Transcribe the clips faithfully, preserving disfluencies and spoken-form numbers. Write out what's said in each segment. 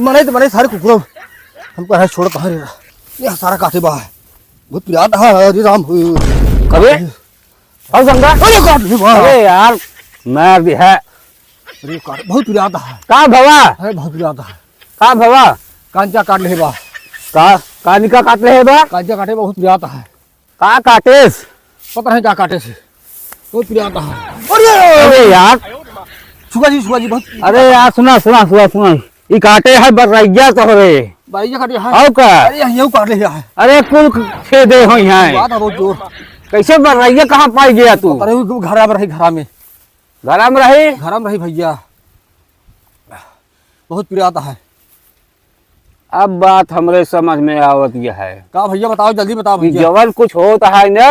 मरे तो मरे सारे कुकुर। हमको है छोड़ कहाँ रे? ये सारा काटे बा। बहुत पिरात है, हरे राम हो। अबे, आओ गंगा। अरे काट ले बा। अरे यार, मार दी है। अरे काट, बहुत पिरात है। का भवा? अरे बहुत पिरात है। का भवा? कांचा काट ले बा। का, कानिका काट ले बा? कांचा काटे बहुत पिरात है। का काटेस? पता नहीं का काटेस। बहुत पिरात है। अरे! अरे यार। छुआ जी, छुआ जी, बहुत अरे यार, सुना, सुना, सुना, सुना। ई काटे है बर्रैया तोहरे। बर्रैया काटे है। और का? अरे, यही काट ले है। अरे, कुल छेदे हो यहाँ। बात है बहुत जोर। कैसे बर्रैया कहाँ पाई गया तू? अरे, वो घरा में रही, घरा में। घरा में रही? घरा में रही भैया। बहुत पिरात है। अब बात हमरे समझ में आवत यह है। का भैया बताओ, जल्दी बताओ कि भैया। जवन कुछ होत है ना,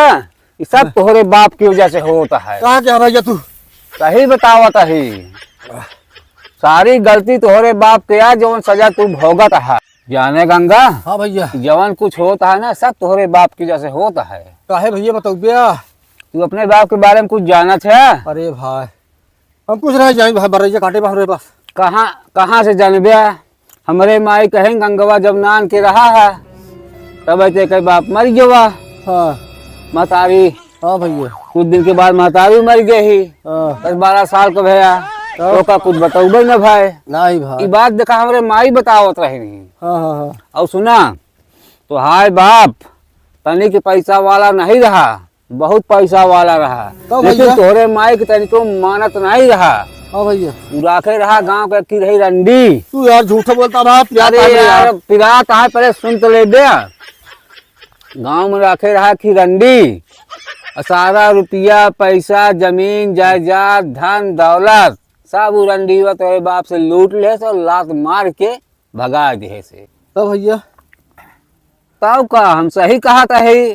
ये सब हाँ। तोहरे बाप की वजह से होत है। का क्या भैया तू? सही बतावत ही। सारी गलती तोहरे बाप के है, जवन सजा तू भोगत है। जाने गंगा, हाँ भैया। जवन कुछ होत है ना, सब तोहरे बाप की वजह से होत है। काहे भैया बताओ भैया? तू अपने बाप के बारे में कुछ जानत है? अरे भाई, हम कुछ नहीं जानी भाई, बरैया काटे बा हमरे पास। कहाँ, कहाँ से जानबे? हमरे माई कहें गंगवा जमुनान के रहा है, तब ऐसे कई बाप मर गवा। हाँ। महतारी। हाँ भैया। कुछ दिन के बाद महतारी मर गई ही। हाँ। दस बारह साल का भैया। हाँ। तो का कुछ बतौबे न भाई। नहीं भाई। ई बात देखा हमरे माई बतावत रही नहीं। हाँ, हाँ, हाँ। और सुना, तो हाय बाप, तनी के पैसा वाला नहीं रहा, बहुत पैसा वाला रहा, तो लेकिन भैया? तोहरे माई के तनिको मानत नहीं रहा। हाँ भैया। उ राखे रहा गाँव के की रही रंडी। तू यार झूठ बोलता बा, पिरात अरे आदमी यार, यार। पिरात है, पहले सुन तो ले बे। गाँव में राखे रहा की रंडी, और सारा रुपया, पैसा, जमीन, जायदाद, धन, दौलत, सब उ रंडीवा तोहरे बाप से लूट ले से और लात मार के भगा दिहे से। तब भैया? तब का, हम सही कहत हई,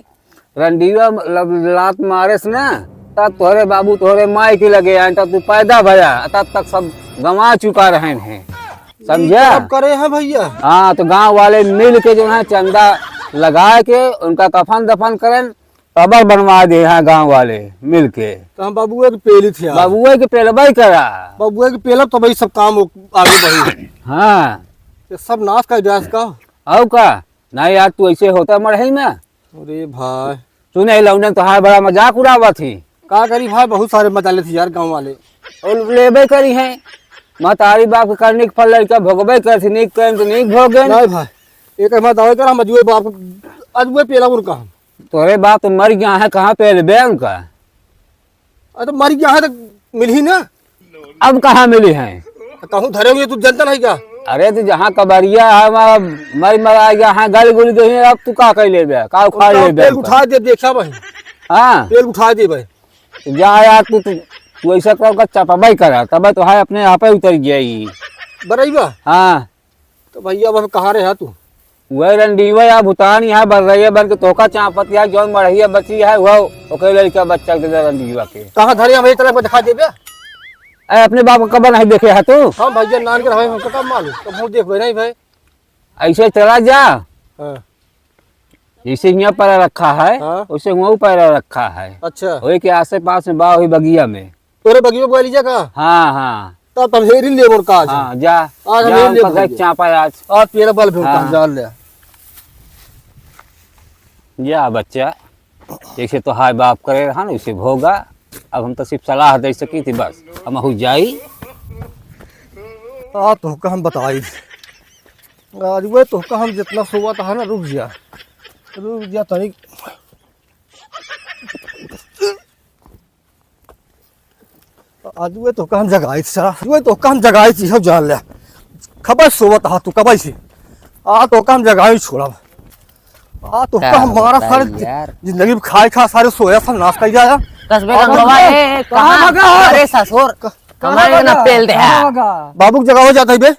रंडीवा लब-, लात मारे से ना, तब तोहरे बाबू तोहरे माई के लगे आए, तब तू पैदा भया, तब तक सब गंवा चुका रहे हैं, समझा? तब करे हैं भैया। हाँ, तो गाँव वाले मिल के जो है चंदा लगा के उनका कफन दफन करें, कबर बनवा दे यहाँ गाँव वाले मिल के। तो हम बाबुए के पेली थे यार। बाबुए के पेलबई करा। बाबुए के पेलब तब ई सब काम हो-, आगे बढ़ी। हाँ। ये सब नाश कर जाए इसका। और का? नहीं यार, तू ऐसे होता मरही में। अरे भाई। सुने, लौंडन तोहार बड़ा मजाक उड़ावत ही। का करी भाई, बहुत सारे मजा लेत ही यार गाँव वाले। और लेबे करी हैं। महतारी बाप के करने के फल लड़का भोगबे करत ही, नीक करें तो नीक भोगें। नहीं भाई, एक हमारा दावे कर, हम अजुए बाप, अजुए पेला उनका हम। तोरे बाप तो मर गया है, कहाँ पे लेबे उनका? अरे तो मर गया है तो मिली ना। अब कहाँ मिली है? तो कहूँ धरे हुए तू जनता नहीं क्या? अरे तो जहाँ कबरिया है, वहाँ मर मरा गया है, गल गुल गई है, अब तू का कर लेबे, का उखाड़ तो लेबे पेल उनका? उठा दे, देखा भाई। हाँ। पेल उठा दे भाई। जा यार, तू, तू, तू ऐसा कर, कर चपबई करा, तब तो है अपने आप ही उतर गया ही। बरई बा? हाँ। तो भैया, अब हम कहाँ रहे तू? वह रंडीवा या भूतान यहाँ बन रही है, बन के तोका चापत या जौन मड़हिया बची है, वह ओके लड़का बच्चा के दे रंडीवा के। कहाँ धरे हम, ये तरफ को दिखा देबे? अरे, अपने बाप का कबर नहीं देखे है तू? हम भैया नान के रहे, हमको कब मालूम? तो मुँह देख नहीं भाई। ऐसे चला जा। हाँ। जैसे यहाँ पैरा रखा है, हाँ। वैसे वहाँ पैरा रखा है। अच्छा। वही के आसे पास में बा, वही बगिया में। तोरे बगिया में बोली जा का? हाँ, हाँ। तब हम हेरी ले मोर काज। हाँ, जा। आज हम जा, हेरी ले उनका भैया। चापा आज। आज तेरा बल भी उनका हाँ। जान ले। जा बच्चा, जैसे तोहार बाप करे रहा ना, वैसे भोगा। अब हम तो सिर्फ सलाह दे सकी थी बस। हम अहू जाई। आ, तोहका हम बताई। आज वे तोहका हम जितना सोवा था ना, रुक जा। रुक जा तनिक। आज वे तोहका हम जगाई थी सारा। आज वे तोहका हम जगाई थी, सब जान ले। खबर सोवत हा तू कब से। आ तोहका हम जगाई छोड़ा। आ तोहका का हम मारा बताई सारे यार। जिंदगी में खाए खा सारे सोया सब नाश कर जाया। कसबे और गंगवा, हम ए, ए, कहाँ कहाँ? भगा? अरे ससुर, क-, कहाँ हमारे ना भगा? पेल दे कहाँ है। भगा? बाबू की जगह हो जाता है बे।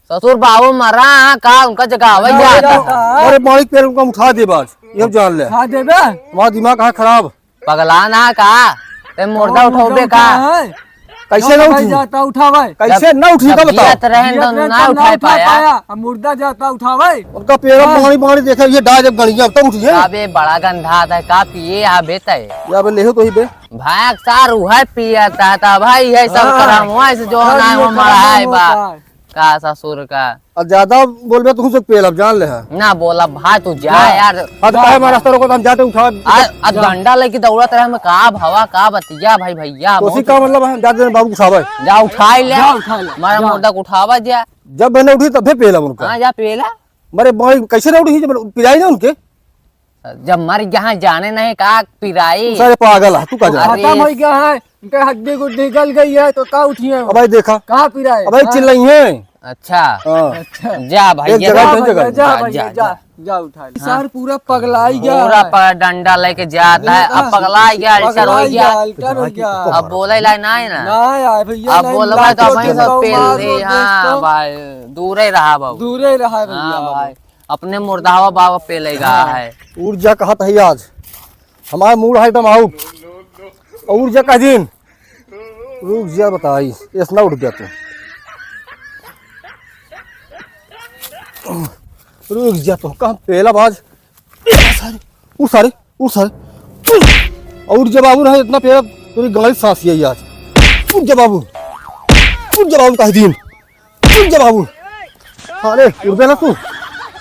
ससुर बाबू मरा है का, उनका जगावे अरे जाता। अरे मालिक पेल उनका उठा दे बस, ये जान ले। उठा देबे? तुम्हारा दिमाग कहाँ खराब? पगला ना का? ते मुर्दा हाँ, उठौबे मुर्दा का? उठा है। कैसे ना उठा उठी? जाता उठावे। कैसे ना उठी जब का बताओ? जियत रहे तो जियत रहे ना तो ना उठा उठा पाया। पाया, अब मुर्दा जाता उठावे। उनका पेड़ हाँ। मारी मारी देखे, ये डाल जब गड़िया तब उठी है। अबे बड़ा गंधा था, का पिए आ बेटा है? या बे ले हो तो ही बे। भाग सार उहे पियता था भाई, ये सब हाँ। करमवा से जो हाँ, ना ये हो मढ़ाए करमवा बा। होता है। का ससुर का? अब ज्यादा बोलबे तो तुमसे पेल अब जान ले है। ना बोला भाई, तू जा जा। यार। अब जा। काहे मारा रास्ता रोको, तो हम जाते उठा। आ, आ जा। डंडा लेके दौड़त रहे, हम का भवा, का बतिया भाई, भैया, कोसी बहुत का मतलब है, जाते बाबू उठावे। जा उठाई ले। जा उठा ले। मारा जा। मुर्दा को उठावा जा। जब मैंने उठी तब पेला उनका। हाँ, जा पेला। मरे भाई, कैसे ना उठी, जब पिलाई ना उनके। जब मर गया है, जाने नहीं का पिराई। सारे पागल है, तू का जाने? अरे। खत्म हो गया है, उनके हड्डी गुड्डी गल गई है, तो का उठिए? अब भाई देखा। कहाँ पिराई? अब भाई हाँ। चिल्लाई है। अच्छा। हाँ। अच्छा। जा भाई, एक ये जगह जा पे भैया, जगह। जा जा, भैया, जा, जा, जा। जा उठा ले। हाँ। सर पूरा पगलाई गया पूरा है। पगला डंडा लेके जाता है, देखा? अब पगला गया, अल्सर हो पगला गया। गया, अल्सर हो गया। अब बोले ला ना है ना। ना यार भैया, अब नहीं, बोलबा तो लात अपने से मार पेल दो, दे, दोस्तों। हाँ भाई, दूरे रहा बाबू। दूरे रहा भैया, हाँ बाबू। भाई। अपने मुर्दावा बाबा पे ले गया हाँ। है। ऊर्जा कहत है आज, हमारा मूड है एकदम आउट। ऊर्जा का दिन, रुक जा बताई, ऐसा ना उठ गया तू। रुक जा तू, कहाँ पेला बाज? सारे, उठ सारे, उठ सारे। और उठ जा बाबू, नहीं इतना पेड़ तोरी गाड़ी सांस यही आज। उठ जा बाबू, उठ जा बाबू, कह दीन, उठ जा बाबू। अरे उठ जा ना तू,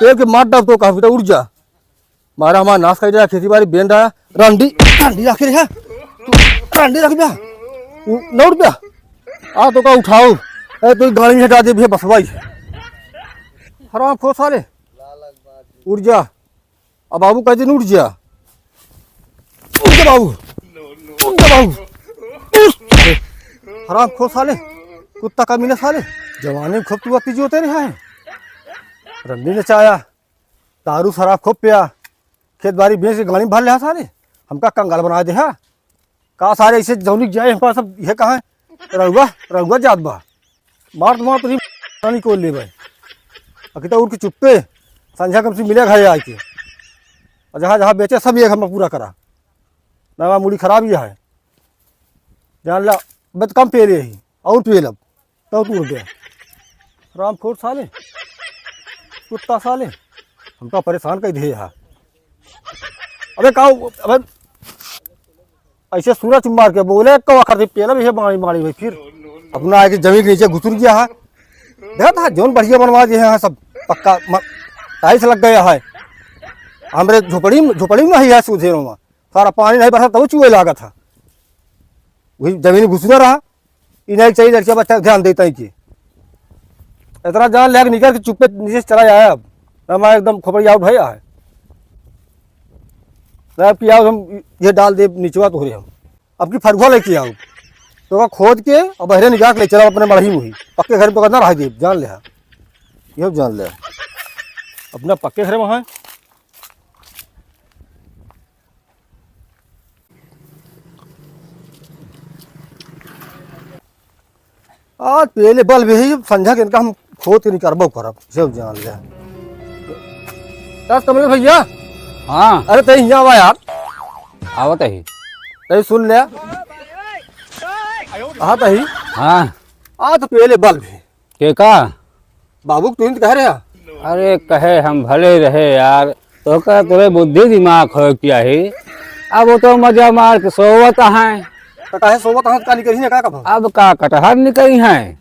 पेड़ के मार डाल तो कहा बेटा, उठ जा। मारा हमारा नाश कर दिया, खेती बाड़ी बेंदा, रंडी, रंडी रख रहा, तू रंडी रख बे, उ-, न उठ बे। आ तो का उठाओ, ए तो गाड़ी में हटा दे भैया बसवाई। हराम खो साले, उठ जा। अब बाबू कह दिन उठ जा, उठ जा बाबू, उठ जा बाबू, उठ। हराम खो साले, कुत्ता का मिला साले। जवानी में खूब तू अति जोते रहा है, रंडी ने चाया, दारू शराब खूब पिया, खेत बाड़ी बेच के गाड़ी में भर ले सारे, हमका कंगाल बना दे हा। का सारे ऐसे जौनी जाए हमका सब ये कहा रउआ, रउआ जात बा। मार तो मार तो नहीं पानी को ले भाई। अकिता उठ के चुप्पे संझा कम से मिले घर आके। और जहाँ जहाँ बेचे सब ये हम पूरा करा। ना मुड़ी खराब ही है। जान ला, बत कम पी ले ही, और पी लब। तब तू उठ गया। रामखोर साले, कुत्ता साले, हमका परेशान कर दिए हा। अबे का, अबे ऐसे सूरज मार के बोले, कवा कर दे पेला भी है मारी मारी भाई। फिर अपना आके जमीन के नीचे घुसुर गया है। देखा था जौन बढ़िया बनवा दिए हैं सब पक्का म-, टाइल्स लग गया है। हमरे झोपड़ी में, झोपड़ी में नहीं है सुधेरों में, सारा पानी नहीं बरसा तब चुए लागा था। वही जमीन घुसुरा रहा। ई नहीं चाहिए लड़किया बच्चा ध्यान देता है कि इतना जान ले निकल के चुप्पे नीचे से चला आया। अब हमारा एकदम खोपड़ी आउट है, है। अब की आओ हम ये डाल दे निचवा तो हो रहे हम। अब की फरुआ लेके आओ तो का खोद के और बहरे निकाल के ले चला अपने मड़ही मुही। पक्के घर में तो ना रह दे, जान ले। ये जान ले अपना पक्के घर में है। आज पहले बल भी संझा के इनका हम खोद के निकरबो करब, जब जान ले। राज कमलेश भैया। हाँ। अरे तई हियाँ आवा यार। आवत ही। तई सुन ले। हाँ तई। हाँ। आज तो पहले बल भी। के का? बाबू तुम तो कह रहे हैं। अरे कहे हम भले रहे यार, तो का तोरे बुद्धि दिमाग हो क्या ही? अब वो तो मजा मार के सोवत हैं। तो काहे सोवत हैं, का निकली है का कब? अब का कटहर निकली हैं?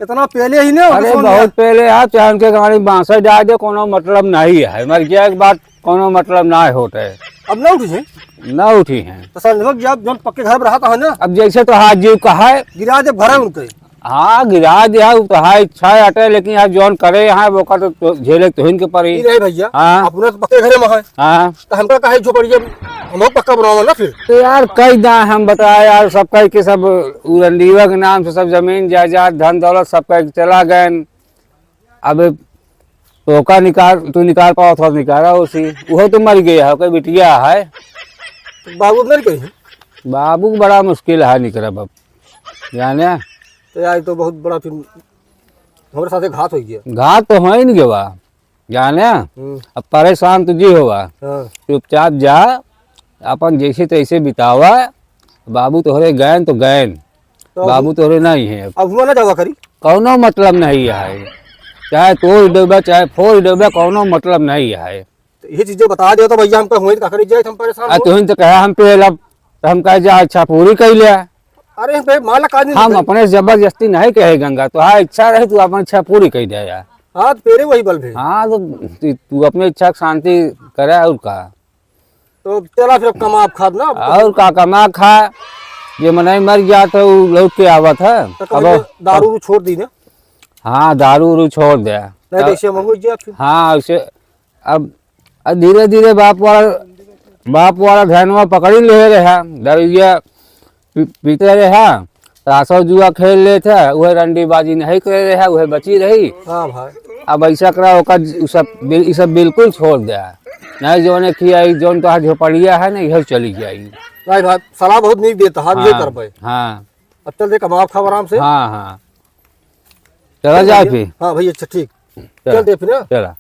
इतना पहले ही ना, अरे सोन बहुत लिया। पहले आप चाहे उनके गाड़ी बांसा डाल दे, कोनो मतलब नहीं है। मर गया एक बात, कोनो मतलब ना होते। अब ना उठी है? ना उठी हैं। तो संझा जब जौन पक्के घर में रहता है ना। अब जैसे तो हाथ जीव का है। गिरा दे भरा उनके। हाँ, गिरा दिया, वो तो है, इच्छा हटे, लेकिन यार जौन करे यहाँ, वो का तो, तो झेले तो इनके पर ही। ई रहे भैया, हाँ। अपना तो पक्के घरे में है। हाँ। तो हमका काहे झोपड़िया, हम पक्का बनावा ना फिर। तो यार, कई दा हम बताए यार, सब कह के सब उ रंडीवा के नाम से सब जमीन जायदाद, धन दौलत सब कह के चला गए। अब तोका निकाल, तू निकाल पावत हो, निकाला उसी, उहो तो मर गया है, कोई बिटिया है। तो बाबू नहीं कही? बाबू को बड़ा मुश्किल है निकलब अब, जाने। तो यार, तो बहुत बड़ा फिर हमारे साथे घात हो गया। घात तो हो ही नहीं गवा, जाने। हम्म। अब परेशान तो जी होगा। हाँ। चुपचाप जा, अपन जैसे तैसे बितावा। बाबू तोहरे गैन तो गैन, तो बाबू तोहरे नहीं है। अब हुआ ना जावा करी। कौनो मतलब नहीं है, चाहे तोड़ देबे, चाहे फोड़ देबे, कौनो मतलब नहीं है। तो ये चीजें बता दे तो भैया, हमको हुए का करी जाए, हम परेशान आ, हो। तुहिन तो कहा हम पे लब, तो हम कहे जा, अच्छा पूरी कर लिया। अरे हम पे माला का नहीं हम देते। अपने से जबरदस्ती नहीं कहे गंगा, तो हाँ इच्छा रहे तू अपन इच्छा पूरी कर दे यार। हाँ, तो पेरे वही बल भी। हाँ, तो तू, तू अपने इच्छा के शांति करे और का। तो चला फिर अब कमा खाब ना। और का कमा खा, जे मनई मर गया तो उ लौट के आवत है। तो अब कभी दारू उरू छोड़ दी ना। हाँ, दारू उरू छोड़ दे। नहीं तो ऐसे मंगू जा फिर। हाँ, उसे अब, अब धीरे धीरे बाप वाला, बाप वाला धनवा पकड़ी ले रहे हैं, दरुइया पी-, पीते रहे, तासो जुआ खेल लेत है, उहे रंडीबाजी नहीं करे रहे, उहे बची रही। हाँ भाई। अब ऐसा करा, ओकर ज-, उ सब बिल-, इ सब बिल्कुल छोड़ दे। नहीं जौने खियाई, जौन तोहार झोपड़िया है ना, इहे चली जाई। नहीं भाई, सलाह बहुत नीक देता, हम ये हाँ, करबे। हाँ। अब चल दे, कमाब खाब आराम से। हाँ, हाँ। चला चल जाए भैया। फिर। हाँ भाई, अच्छा ठीक। चला। चल दे फिर, हाँ। चला।